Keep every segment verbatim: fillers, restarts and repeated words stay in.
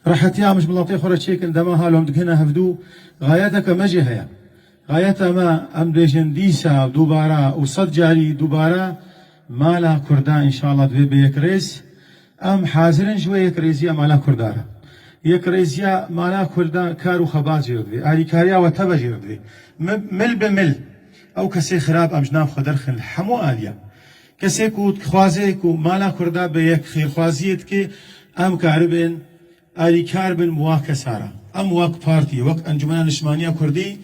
Rehetiya em ji miletê xwe re çêkin, dema halo em digihine hevdû, xayeteke me jî heye. Xayeta me, em bêjin dîsa dubara û sed carî dubara mala Kurda înşallah divê bê yekrêz. Em hazir in ji wê yekrêziya mala Kurda re. Yekrêziya mala Kurda kar û xebat jê re divê. Alîkariya we teve jê re divê. Mi-, mil bi mil. Ew kesê xirab em ji nav xwe derxin li hemû aliyan. Kesê ku dixwaze ku mala Kurda bi yek xêrxwaziyê dike, em karibin alîkar bin bi wa kesa re. Em wek partî, wek Encumena Niştimaniya Kurdî,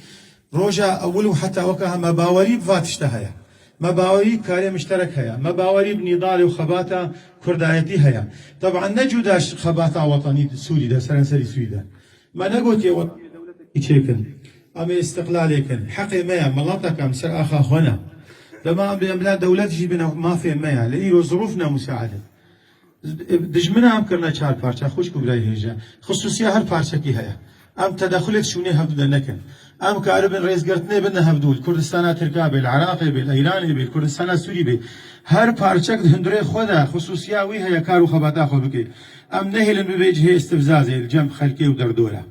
roja ewil û heta weke me bawerî bi va tişte heye. Me bawerî bi karê mişterek heye. Me bawerî bi nîdalê û xebata kurdayetî heye. Teban ne cuda ji xebata wetenî di Sûrî de, serenserî Sûrî de. Me negotiye wetanê dewletekî çêkin. Em ê istiqlalê kin. Heqê me ye, mileteke em ser axa xwe ne. Dema em bê em bila dewlet jî bine mafê me ye. Lê îro zirûf ne musaid in. Dijmina em kirine çar parça, xwişk û birayê hêja. Xisûsiya her parçekî heye. Em tedexulê di şûnê hevdu de nekin. Em karibin rêzgirtinê bidine hevdu. Li Kurdistana Tirka bê, li Iraqê bê, li Îranê bê, li Kurdistana Sûrî bê. Her parçek di hundirê xwe de xisûsiya wî heye kar û xebata xwe bike. Em nehêlin bibe cihê istifzazê li cem xelkê û derdora.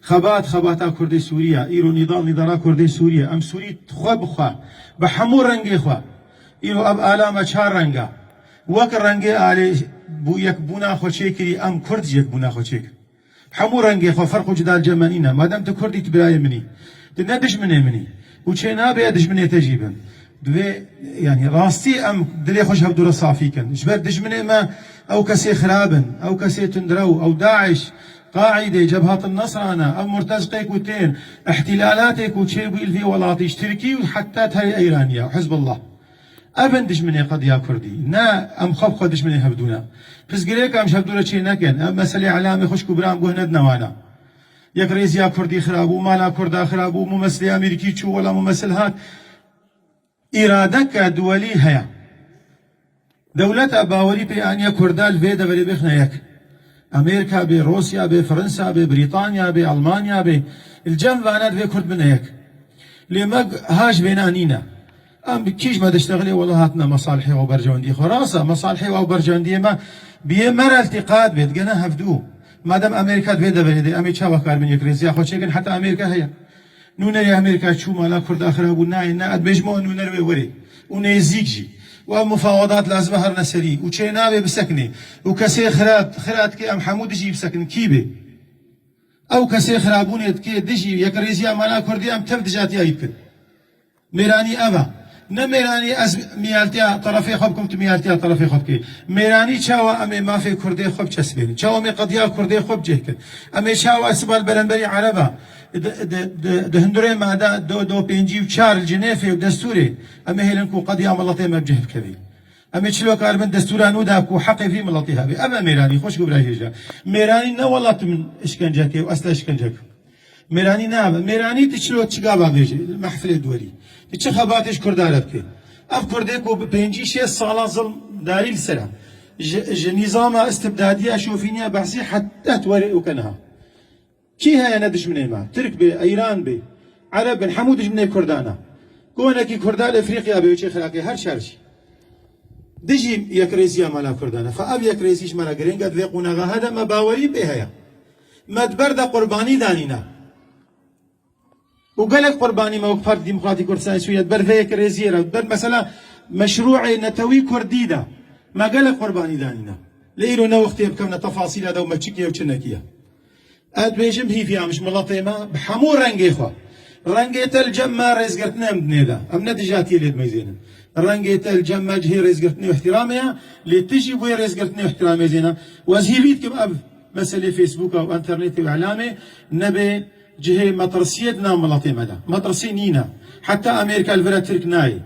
Xebat, xebata Kurdê Sûrî ye. Îro nîdal, nîdala Kurdê Sûrî ye. Em Sûrî xwe bi xwe, bi hemû rengê xwe. Îro ev ala me çar reng e. Wek rengê alê bû yekbûna xwe çêkirî, em Kurd jî yekbûna xwe çêkin. Hemû rengê xwe ferq û cida li cem me nîne. Madem tu Kurd î, tu birayê min î. Tu ne dijminê min î. Û çê nabe ez dijminê te jî bim. Divê, yanî rastî em dilê xwe ji hevdû re safî kin. Ji ber dijminê me ew kesê xirab in, ew kesê tundrew, ew DAIŞ, Qaîde, Cebhat el-Nesra ne, ev murtezqê ku tên, îhtîlalatê ku çêbûyî li vê welatî, ji Tirkî û heta terê Eyraniya, Hizbullah. Ev in dijminê qediya Kurdî. Ne em xwe bi xwe dijminê hevdû ne. Pirsgirêk em ji hevdû re çê nekin. Ev meselê elamê xwişk û biram guh nedine wana. Yekrêziya Kurdî xirab bû, mala Kurda xirab bû, mûmesilê Amerîkî çû, wela mûmesil hat. Îradeke duwelî heye. Dewleta bawerî pê aniye Kurda li vê deverê bixine yek. Amerîka bê, Rûsya bê, Fransa bê, Brîtanya bê, Almanya bê. Li cem vane divê Kurd bine yek. Lê me ha ji vêna nîne. Em bi kî ji me diştexilê wela hatine mesalihê û berjewendiyê xwe. Rast e, mesalihê û berjewendiyê me bi yê me re iltîqat bê, digene hevdû. Madem Amerîka di vê deverê de, em ê çawa karibin yekrêziya xwe çêkin, heta Amerîka heye. Nûnerê Amerîka çû mala Kurda xirab bû, nayê, ne, ez dibêjim o nûner wê werê. Û nêzîk jî. Û ev mufawedat lazim e herine serî. Û çê nabê bisekinê. Û kesê xira, xira dike em hemû dijî bisekin. Kî bê? Ew kesê xirabûnê dike dijî yekrêziya mala Kurdî em tev dijatiyayî bikin. Mêranî ev e. Ne mêranî ez miyaltiya terefê xwe bikim, tu miyaltiya terefê xwe bikî. Mêranî çawa em ê mafê Kurdê xwe biçesibênin? Çawa em ê qediya Kurdê xwe bicih kin? Em ê çawa siba li beramberî Ereba di, di, di, di hundirê mada do, do pêncî û çar li Cinêfê û destûrê em ê hêlin ku qediya miletê me bicih bikevî? Em ê çilo karibin destûra nû da ku heqê vî miletî hebe? Ev e mêranî, xwişk û birayê hêja. Mêranî ne welat min işkence kê û ez te işkence kim. Mêranî ne ev e. Mêranî tu çilo çi gava bêjî, li mehfilê duwerî. Tu çi xebatê ji Kurda re bikî? Ev Kurdê ku bi pêncî şêst sala zilm darî li ser e. Ji, ji nîzama istibdadiya şofîniya behsî heta tu werê û ke niha. Kî heye ne dijminê me? Tirk bê, Îran bê, Ereb bin, hemû dijminê Kurdan e. Konekî Kurda li Efrîqya bê, çê Xiraqê, her şer jî. Dijî yekrêziya mala Kurdan e. Fe ev yekrêzî ji me re girîng e, di vê qonaxa hede me bawerî pê heye. Me di ber de qurbanî danîne. Û gelek qurbanî me wek Partî Demokratîk Kurdistanê Sûriye di ber vê yekrêziyê re, di ber mesela meşrûê netewî Kurdî de me gelek qurbanî danîne. Lê îro ne wextê bikevne tefasîla de û me çi kiye û çi nekiye. Ez dibêjim hîvî em ji miletê me bi hemû rengê xwe. Rengê te li cem me rêzgirtinê em dinê de. Em ne dijatiyê lê dimeyzênin. Rengê te li cem me cihê rêzgirtinê û îhtîramê ye, lê tu jî wê rêzgirtinê û îhtîramê zêne. Û ez hîvî dikim ev meselê Facebooka û înternetê û îlamê nebe cihê metirsiyê di nav miletê me de. Metirsî nîne. Heta Amerîka li vir e Tirk nayê.